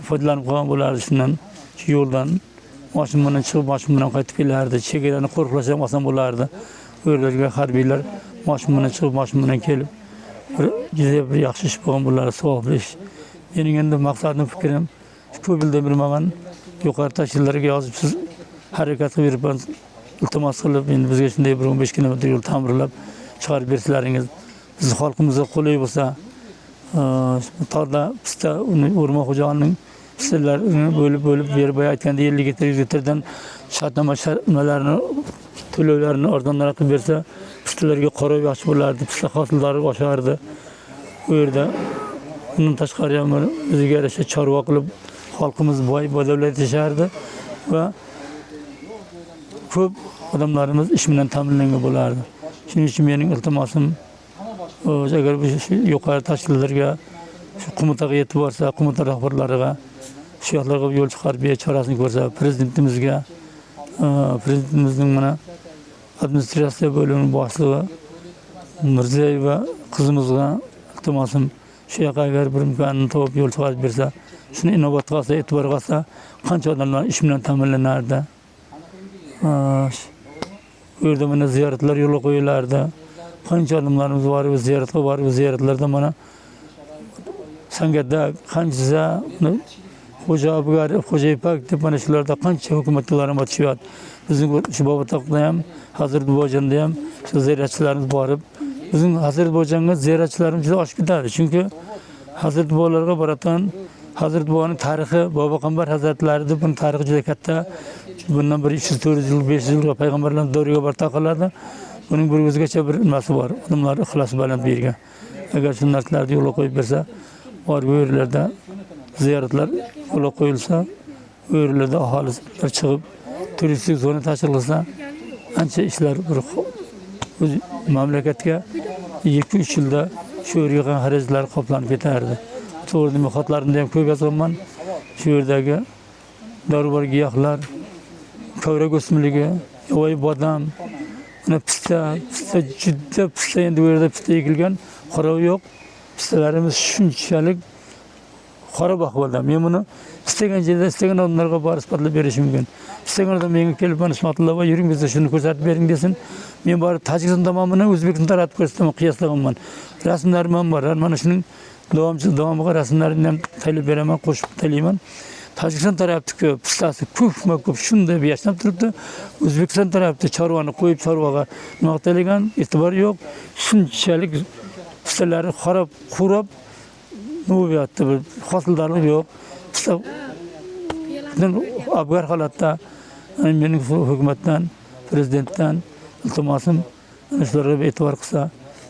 foydalanib qolgan bo'lardi shundan, shu yo'ldan. Mashina bilan chiqib, mashina bilan qaytib kelardi. Chegarani qo'riqlash ham oson bo'lardi. U yerlarga harbiylar mashina bilan chiqib, mashina bilan kelib bir juda bir yaxshi ish bo'lgan bo'lardi, savobli ish. Mening endi maqsadim, fikrim ko'p yildan beri man yuqori tashkilotlarga yozib, siz harakat qilib yuribman, iltimos qilib, endi bizga shunday bir 15 kilometr yo'l ta'mirlab chiqarib bersalaringiz, biz xalqimizga qulay bo'lsa, tog'da pista, uni o'rmon xo'jaligining pistalarini bo'lib-bo'lib berib, boya aytganda 50 gektar, 100 gektardan shartnoma nimalarni, to'lovlarni arzonroq qilib bersa, pistalarga qarov yaxshi bo'lardi, pista hosildori oshardi. U yerda undan tashqari ham o'ziga yarasha chorva qilib xalqimiz boy, badavlat yashardi va ko'p odamlarimiz ish bilan ta'minlangan bo'lardi. Shuning uchun mening iltimosim, agar bu shu yuqori tashkilotlarga, shu qo'mitaga yetib borsa, qo'mita rahbarlariga shu yoqlarga yo'l chiqarib berish chorasini ko'rsa, prezidentimizga, prezidentimizning mana administratsiya bo'limining boshlig'i Mirziyoyeva qizimizga iltimosim, shu yoqqa agar bir imkonini topib yo'l chiqarib bersa, shuni inobatga olsa, e'tiborga olsa, qancha odamlar ish bilan ta'minlanardi. Bu yerda mana ziyoratlar yo'lga qo'yilardi. Qancha odamlarimiz borib ziyoratga borib, ziyoratlarda mana Sangatda qancha Xo'ja Abugarif, Xo'ja Ipak deb mana shularda qancha hukumatlar ham tushyapti. Bizning shu Bobotoqda ham, Hazrat Bobojonda ham shu ziyoratchilarimiz borib, bizning Hazrat Bobojonga ziyoratchilarimiz juda oshib ketadi. Chunki Hazrat bobolarga boratan Hazrat boboning tarixi, Bobo Qambar hazratlari deb buning tarixi juda katta. Bundan bir 300, 400 yil, 500 yil payg'ambarlar davriga borib taqaladi. Buning bir o'zgacha bir nimasi bor. Odamlar ixlosi baland bu yerga. Agar shu narsalarni yo'lga qo'yib bersa, borib bu yerlarda ziyoratlar yo'lga qo'yilsa, bu yerlarda aholilar chiqib turistik zona tashkil qilsa, ancha ishlar bir o'z mamlakatga 2-3 yilda shu yerga qilgan xarajatlar qoplanib ketardi. To'g'ri, men xatlarimda ham ko'p yozganman. Shu yerdagi dorivor giyohlar, kavrak o'simligi, yovvoyi bodom, mana pista, pista juda pista, endi bu yerda pista ekilgan, qarov yo'q. Pistalarimiz shunchalik Xarob ahvolda. Men buni istagan yerda istagan odamlarga borib isbotlab berishim mumkin. Istagan odam menga kelib mana Ismatullo boy yuring bizga shuni ko'rsatib bering desin. Men borib Tojikiston tomonini O'zbekiston tarafga ko'rsataman, qiyoslaganman. Rasmlarim ham bor. Mana shuning davomiga rasmlarimni ham tayyorlab beraman, qo'shib tayyorlayman. Tojikiston tarafdagi pistasi ko'pma ko'p shunday yashnab turibdi. O'zbekiston tarafda chorvani qo'yib chorvaga nima qilgan, e'tibor yo'q. Shunchalik pistalari xarob, qurib nima bo'lyapti, bir hosildorlik yo'q. Pista abgar holatda. Mening hukumatdan, prezidentdan iltimosim, ana shularga bir e'tibor qilsa,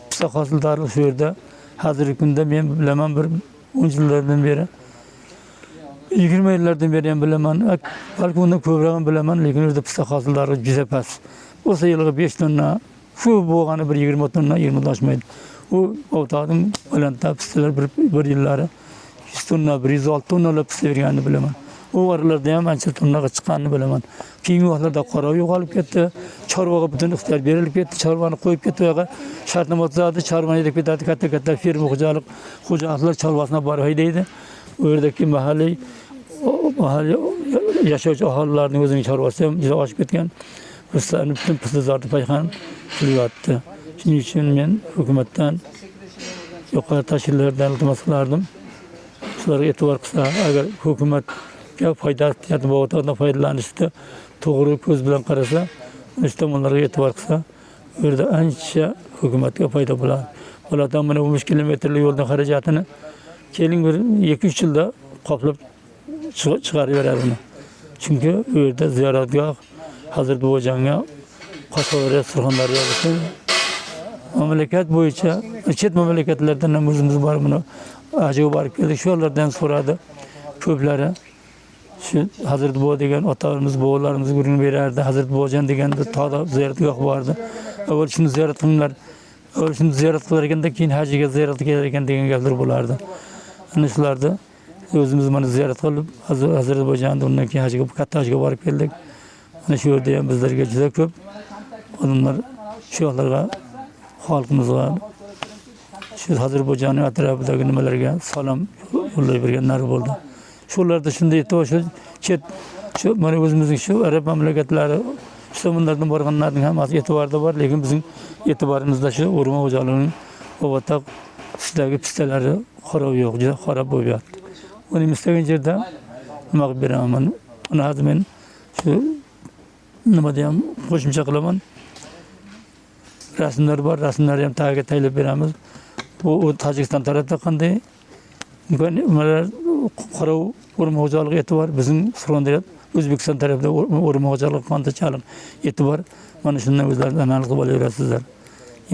pista hosildorlik shu yerda hozirgi kunda men bilaman bir 10 yillardan beri, 20 yillardan beri ham bilaman, balki undan ko'proq ham bilaman, lekin u yerda pista hosildorligi juda past. Bo'lsa yiliga 5 tonna, shu bo'lgani bir 20 tonna, 20 dan oshmaydi. U Ovtog'ning balandda pistalar bir yillari 100 tonna, 106 tonnalab pista berganini bilaman. U oralarda ham ancha tonnaga chiqqanini bilaman. Keyingi vaqtlarda qarov yo'qolib ketdi. Chorvaga butun ixtiyor berilib ketdi. Chorvani qo'yib ketdi u yoqqa. Shartnoma tuzadi, chorvani haydab ketadi. Katta-katta fermer xo'jaliklar chorvasini borib haydaydi. U yerdagi mahalliy yashovchi aholilarning o'zining chorvasi ham juda oshib ketgan. Pistalarni butun pistazorni payxon qilyapti. Shuning uchun men hukumatdan, yuqori tashkilotlardan iltimos qilardim. Shularga e'tibor qilsa, agar hukumatga foyda tegadi, foydalanishda to'g'ri ko'z bilan qarasa, shu tomonlarga e'tibor qilsa, u yerda ancha hukumatga foyda bo'ladi. Bulardan mana 15 kilometrlik yo'lning xarajatini keling bir 2-3 yilda qoplab chiqarib beradi uni. Chunki u yerda ziyoratgoh Hazrat Bobojonga Qashqadaryo, Surxondaryo butun mamlakat bo'yicha chet mamlakatlardan ham o'zimiz borib buni hajga borib keldik. Shu yerlardan so'radi ko'plari. Shu Hazrat Bobo degan otalarimiz, bobolarimiz gurung berardi. Hazrat Bobojon degan bir tog'da ziyoratgoh bordi. Avval shuni ziyorat qilinglar. Avval shuni ziyorat qilar ekanda keyin hajiga ziyoratga kelar ekan degan gaplar bo'lardi. Ana shularni o'zimiz mana ziyorat qilib Hazrat Bobojonni undan keyin hajga, katta hajga borib keldik. Mana shu yerda ham bizlarga juda ko'p odamlar shu yoqlarga, xalqimizga, shu Hazrat Bobojonning atrofidagi nimalarga salom yo'llay berganlari bo'ldi. Shularda shunday e'tibor, shu chet, shu mana o'zimizning shu arab mamlakatlari, shu tomonlardan borganlarning hammasi e'tiborida bor, lekin bizning e'tiborimizda shu o'rmon xo'jaligining Bobotog' ustidagi pistalari xarob yo'q, juda xarob bo'lib yotdi. Uni istagan yerda nima qilib beraman. Uni hozir men shu nimada ham qo'shimcha qilaman. Rasmlar bor, rasmlarni ham tagiga tayyorlab beramiz. Bu Tojikiston tarafda qanday imkon nimalar qarov o'rmon xo'jaligi e'tibor, bizning Surxondaryo O'zbekiston tarafida o'rmon xo'jaligi qanchalik e'tibor, mana shundan o'zlaringiz analiz qilib olaverasizlar.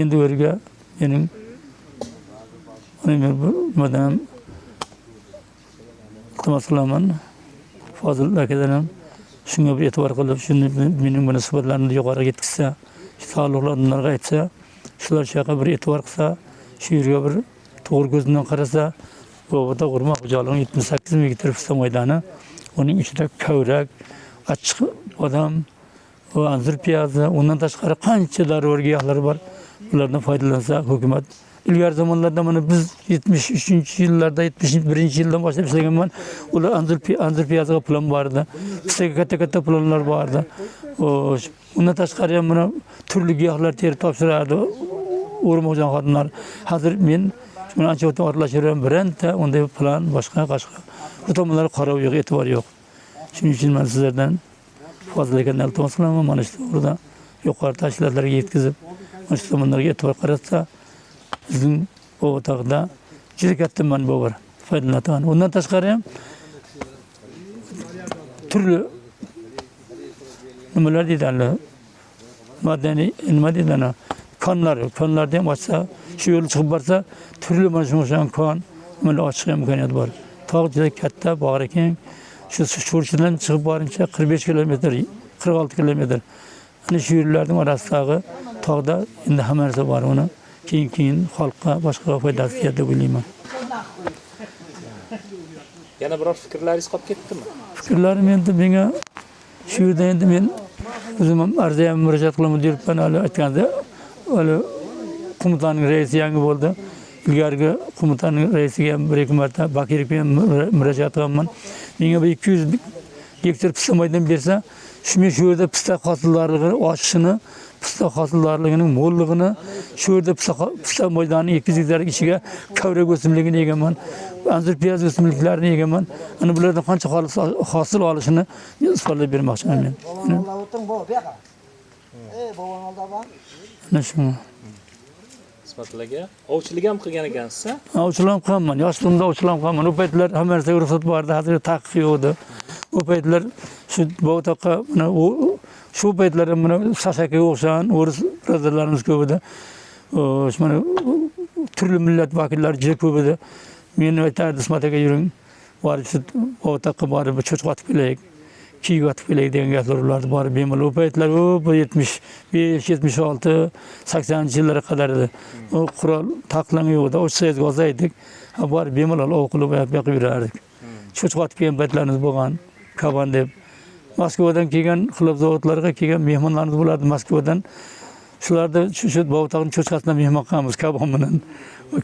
Endi u yerga mening men bu nimadan ham iltimos qilaman. Fozil akadan ham shunga bir e'tibor qilib, shuni mening buni suhbatlarimni yuqoriga yetkazsa, shu taalluqli odamlarga aytsa, shular shu yoqqa bir e'tibor qilsa, shu yerga bir to'g'ri ko'z bilan qarasa, Bobotog' o'rmon xo'jaligining 78 ming gektar pista maydoni, uning ichida kavrak, achchiq bodom, va anzur piyozi, undan tashqari qancha dorivor giyohlar bor, ulardan foydalansa hukumat. Ilgari zamonlarda mana biz 73-yillarda, 71-yildan boshlab ishlaganman. Ular anzur piyoziga plan bor edi. Pistaga katta-katta planlar bor edi. Xo'sh, undan tashqari ham mana turli giyohlar terib topshirardi o'rmon xo'jaligi xodimlari. Hozir men shuni ancha vaqtdan aralashyapman, bironta unday plan boshqa boshqa bu tomonlarga qarov yo'q, e'tibor yo'q. Shuning uchun men sizlardan Fozil akadan iltimos qilaman, mana shu to'g'rida yuqori tashkilotlarga yetkazib, mana shu tomonlarga e'tibor qaratsa, bizning Bobotog'da juda katta manba bor foydalanadigan. Undan tashqari ham turli nimalar deydi, madaniy nima deydi, ana konlar, konlarni ham ochsa, shu yo'l chiqib borsa, turli mana shunga o'xshagan kon nimalar ochish imkoniyati bor. Tog' juda katta, bag'ri keng. Shu Sho'rchidan chiqib borincha 45 kilometr, 46 kilometr. Ana shu yerlarning orasidagi tog'da endi hamma narsa bor. Uni keyin xalqqa boshqaga foydasi tegadi deb o'ylayman. Yana biror fikrlaringiz qolib ketdimi? Fikrlarim endi menga shu yerda endi men o'zim ham arza ham murojaat qilaman deb hali aytganda, hali qo'mitaning raisi yangi bo'ldi. Ilgarigi qo'mitaning raisiga ham bir ikki marta, Bakirovga ham murojaat qilganman. Menga bir 200 gektar pista maydon bersa, shu men shu yerda pista hosildorligini oshishini, pista hosildorligining mo'lligini, shu yerda pista maydoni 200 gektar ichiga kavrak o'simligini egaman, anzur piyoz o'simliklarini egaman. Ana bulardan qancha hosil olishini isbotlab bermoqchiman men. Ana shuni. Ismatilla aka, ovchilik ham qilgan ekansiz, a? Ovchilik ham qilganman. Yoshligimda ovchilik ham qilganman. U paytlar hamma narsaga ruxsat bor edi, hozir taqiq yo'q edi. U paytlar shu Bog'toqqa mana shu paytlar mana Sashakaga o'xshagan o'ris birodarlarimiz ko'p edi. Shu mana turli millat vakillari juda ko'p edi. Meni aytardi, Ismat aka yuring, borib shu Bog'toqqa borib bir cho'chqa otib kelaylik, kiyik otib kelaylik degan gaplar ulardi borib bemalol. U paytlar u bu 75, 76, 80 yillarga qadar edi. U qurol taqiqlangan yo'q edi. Ovchilik ozaydik. Ha, borib bemalol ov qilib bu yoqqa yurardik. Cho'chqa otib kelgan paytlarimiz bo'lgan, kaban deb. Moskvadan kelgan xilop zavodlarga kelgan mehmonlarimiz bo'lardi Moskvadan. Shularda shu Bog'toqning cho'chqasidan mehmon qilamiz kabon bilan.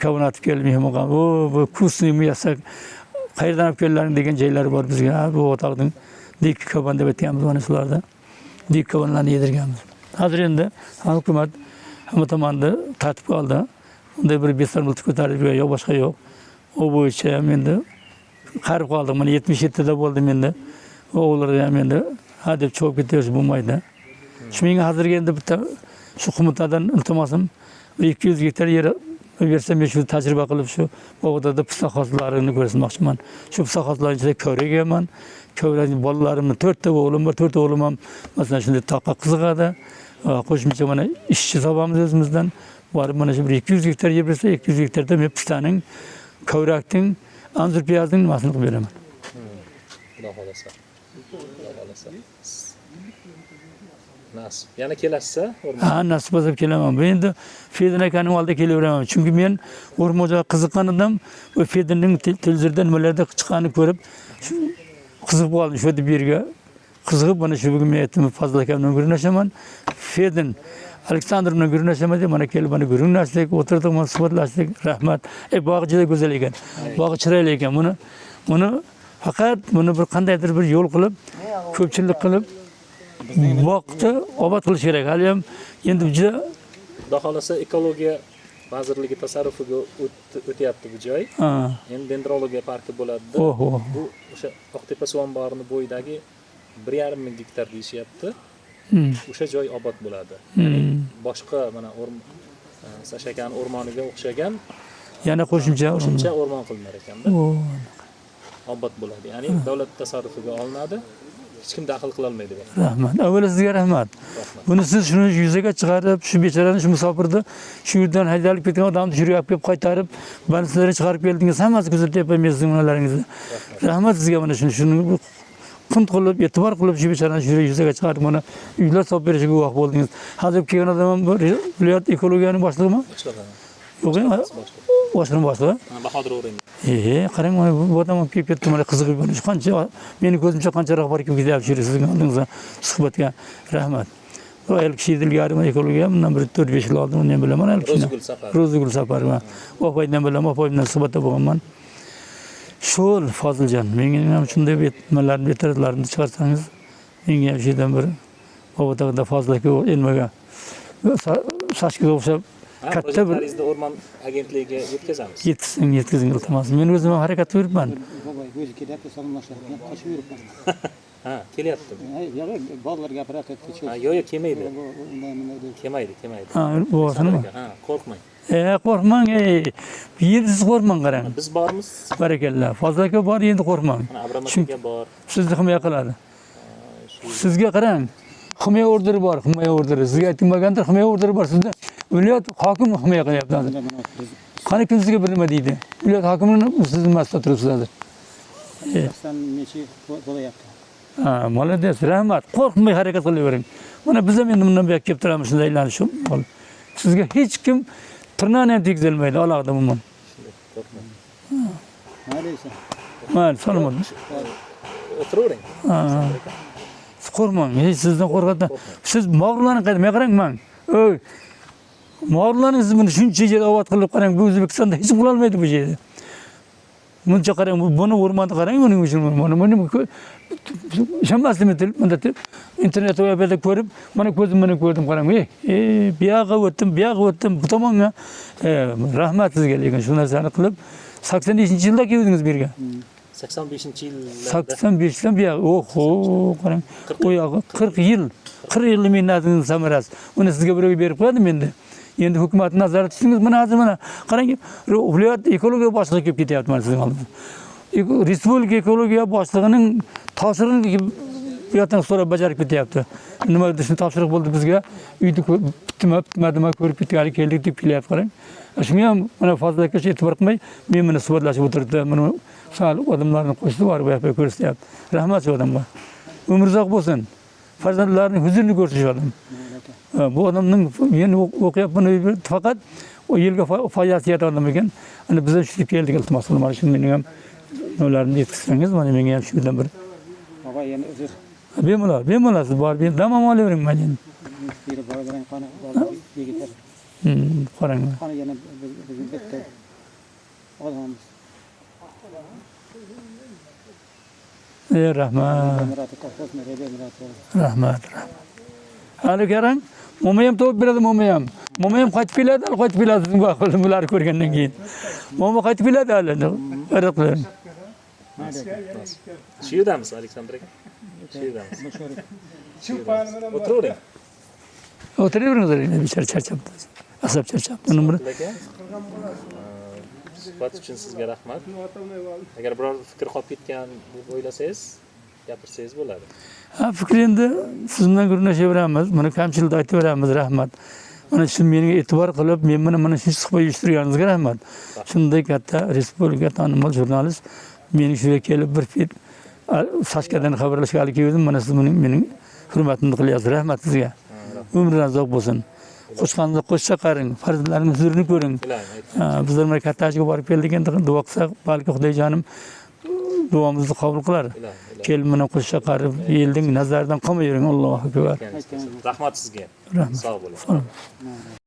Kabon otib kelib mehmon qilamiz. O, bu вкусный мясо qayerdan olib keldilaring degan joylari bor bizga. Ha, bu Bog'toqning dik kabon deb aytganmiz mana shularda. Dik kabonlarni yedirganmiz. Hozir endi hukumat hamma tomonni tartibga oldi. Unday bir besar miltiq ko'tarib yurgan yo'q, boshqa yo'q. U bo'yicha ham endi qarib qoldik. Mana 77 da bo'ldim endi. O'g'illar ham endi ha deb cho'kib ketaverish bo'lmaydi. Shu menga hozirgi endi bitta shu qo'mitadan iltimosim, bir 200 gektar yer bersa, men shu tajriba qilib shu Bog'dodda pista hosillarini ko'rsatmoqchiman. Shu pista hosillarining ichida kovrak yeyman. Kovrak bolalarimni 4 ta o'g'lim bor, 4 ta o'g'lim ham masalan shunday toqqa qiziqadi. Qo'shimcha mana ishchi topamiz o'zimizdan. Borib mana shu bir 200 gektar yer bersa, 200 gektarda men pistaning, kovrakning, anzur piyozning nimasini qilib beraman. Xudo xohlasa. Xudo xohlasa. Nasib. Yana kelasiz, o'rmon? Ha, nasib bo'lsa kelaman. Bu endi Fedin akaning oldida kelaveraman. Chunki men o'rmonga qiziqqan edim. U Fedinning televizorda nimalarda chiqqanini ko'rib, shu qiziqib qoldim shu bu yerga. Qiziqib mana shu bugun men aytdim, Fazil aka bilan gurunlashaman. Fedin Aleksandr bilan gurunlashaman deb mana kelib mana gurunlashdik, o'tirdik, mana suhbatlashdik. Rahmat. Bog' juda go'zal ekan. Bog' chiroyli ekan. Buni faqat buni bir qandaydir bir yo'l qilib, ko'pchilik qilib bog'ni obod qilish kerak. Hali ham endi juda Xudo xohlasa ekologiya vazirligi tasarrufiga o'tyapti bu joy. Endi dendrologiya parki bo'ladi. Oh, oh. Bu o'sha Oqtepa suv omborini bo'yidagi 1,5 ming gektar deyishyapti. O'sha joy obod bo'ladi. Ya'ni boshqa mana Sashakan o'rmoniga o'xshagan yana qo'shimcha qo'shimcha o'rmon qilinar ekanda. Obod bo'ladi. Ya'ni davlat tasarrufiga olinadi. Hech kim daxl qila olmaydi bu. Rahmat. Avvalo sizga rahmat. Buni siz shuni yuzaga chiqarib, shu bechorani, shu musofirni shu yerdan haydalib ketgan odamni shu yerga olib kelib qaytarib, mana sizlarni chiqarib keldingiz. Hammasi kuzatyapman men sizning bunalaringizni. Rahmat sizga mana shuni qunt qilib, e'tibor qilib shu bechorani shu yerga yuzaga chiqarib, mana uylar solib berishiga guvoh bo'ldingiz. Hozir kelgan odam ham viloyat ekologiyaning boshlig'imi? Boshlig'i. Yo'q, Boshlig'i. boshlig'i boshlig'i. Bahodir O'rinov. Qarang, mana bu odam ham kelib ketdi, mana qiziqib mana shu qancha meni ko'zimcha qancha rahbar kelib ketyapti shu yerga sizning oldingizda suhbatga. Rahmat. Bu ayol kishi ilgari mana ekologiya bundan bir 4-5 yil oldin uni ham bilaman ayol kishini. Ro'zgul Safarova. Ro'zgul Safarova. Opaydan bilaman, opam bilan suhbatda bo'lganman. Shu Foziljon, menga ham shunday nimalarni e'tirozlarimni chiqarsangiz, menga ham shu yerdan bir Bobotog'da Fozil aka nimaga Sashkaga o'xshab katta bir Murojaatlaringizni o'rmon agentligiga yetkazamiz. Yetkazing, yetkazing iltimos. Men o'zim ham harakat qilib yuribman. Boboy o'zi kelyapti, salomlashadi. Men qochib yuribman. Ha, kelyapti. Yo'q, bolalar gapiradi, Ha, yo'q, yo'q, kelmaydi. Unday bunday deb. Kelmaydi, kelmaydi. Ha, bobosini Ha, qo'rqmang. Qo'rqmang, ey. Endi siz qo'rqmang, qarang. Biz bormiz. Barakalla. Fozil aka bor, endi qo'rqmang. Mana Abram Chunki aka bor. sizni himoya qiladi. Sizga qarang. Himoya orderi bor, himoya orderi. Sizga aytilmagandir, himoya orderi bor. Sizni viloyat hokimi himoya qilyapti hozir. Qani kim sizga bir nima deydi? Viloyat hokimini siz nimasida turibsiz hozir? 80 nechi bo'layapti. Ha, молодец, rahmat. Qo'rqmay harakat qilavering. Mana biz ham endi bundan buyoqqa kelib turamiz, shunday aylanib shu. Sizga hech kim tirnani ham tegizolmaydi, alohida umuman. Qo'rqmang. Mayli. Mayli, salomat. O'tiravering. Ha. Qo'rqmang, hech sizdan qo'rqadigan. Siz mag'rurlanib qaytmang, qarang, mang. Ey, Muhorlaring siz buni shuncha yer obod qilib qarang, bu O'zbekistonda hech kim qilolmaydi bu yerni. Buncha qarang, buni o'rmonni qarang, buning uchun mana buni ishonmasdim bunda internet yerda ko'rib, mana ko'zim bilan ko'rdim qarang. Bu yoqqa o'tdim, bu yoqqa o'tdim, bu tomonga. Rahmat sizga lekin shu narsani qilib 85-yilda keldingiz bu yerga. 85-yillarda 85dan bu yoqqa. Oho, qarang. U yog'i 40 yil. 40 yillik mehnatining samarasi. Uni sizga birovga berib qo'yadim endi. Endi hukumat nazarda tutdingiz, mana hozir mana qarang, viloyat ekologiya boshlig'i kelib ketyapti mana sizning oldingizda. Respublika ekologiya boshlig'ining topshirig'ini bu yoqdan so'rab bajarib ketyapti. Nima shuni topshiriq bo'ldi bizga, uyni bitdimi, bitmadimi ko'rib ketgani keldik deb kelyapti qarang. Shunga ham mana Fozil aka e'tibor qilmay, men bilan suhbatlashib o'tirdi. Mana sal odamlarni qo'shdi, borib bu yoqqa ko'rsatyapti. Rahmat shu odamga. Umri uzoq bo'lsin. Farzandlarining huzurini ko'rsin shu odam. Bu odamning men o'qiyapman faqat o yilga foydasi yetadi odam ekan. Ana biz ham shu deb keldik, iltimos qilib mana shu mening ham nimalarimni yetkazsangiz, mana menga ham shu yerdan bir Baba yana uzr. Bemalol, bemalol siz borib dam ham olavering mana endi. Biri boravering qani bola yigitlar. Qarang. Qani yana bizni bitta odamimiz. Rahmat. Murati kolxoz Murati. Rahmat, rahmat. Hali qarang, momo ham topib beradi, momo ham. Momo ham qaytib keladi, hali qaytib keladi sizning bu bularni ko'rgandan keyin. Momo qaytib keladi hali. G'ayrat qiling. Shu yerdamiz Aleksandr aka. Shu yerdamiz. Shu payni bilan O'tiravering. O'tiravering, bechora charchabdi. Asab charchabdi. Uni bir Aka. Suhbat uchun sizga rahmat. Agar biror fikr qolib ketgan deb o'ylasangiz, gapirsangiz bo'ladi. Ha, fikr endi siz bilan gurunlashaveramiz, buni kamchilikni aytaveramiz, rahmat. Mana shu menga e'tibor qilib, men bilan mana shu suhbat uyushtirganingizga rahmat. Shunday katta respublika tanimal jurnalist meni shu yerga kelib bir fit Sashkadan xabarlashgani keldim, mana siz buni mening hurmatimni qilyapsiz. Rahmat sizga. Umringiz uzoq bo'lsin. Qo'shqanni qo'shsa qaring, farzandlaringiz huzurini ko'ring. Bizlar mana katta hajga borib keldik, endi duo qilsak, balki Xudojonim duomizni qabul qilar. Kelin bilan qo'shsa qarib, elning nazaridan qolmayvering. Allohu akbar. Rahmat sizga. Rahmat. Sog' bo'ling. Sog' bo'ling.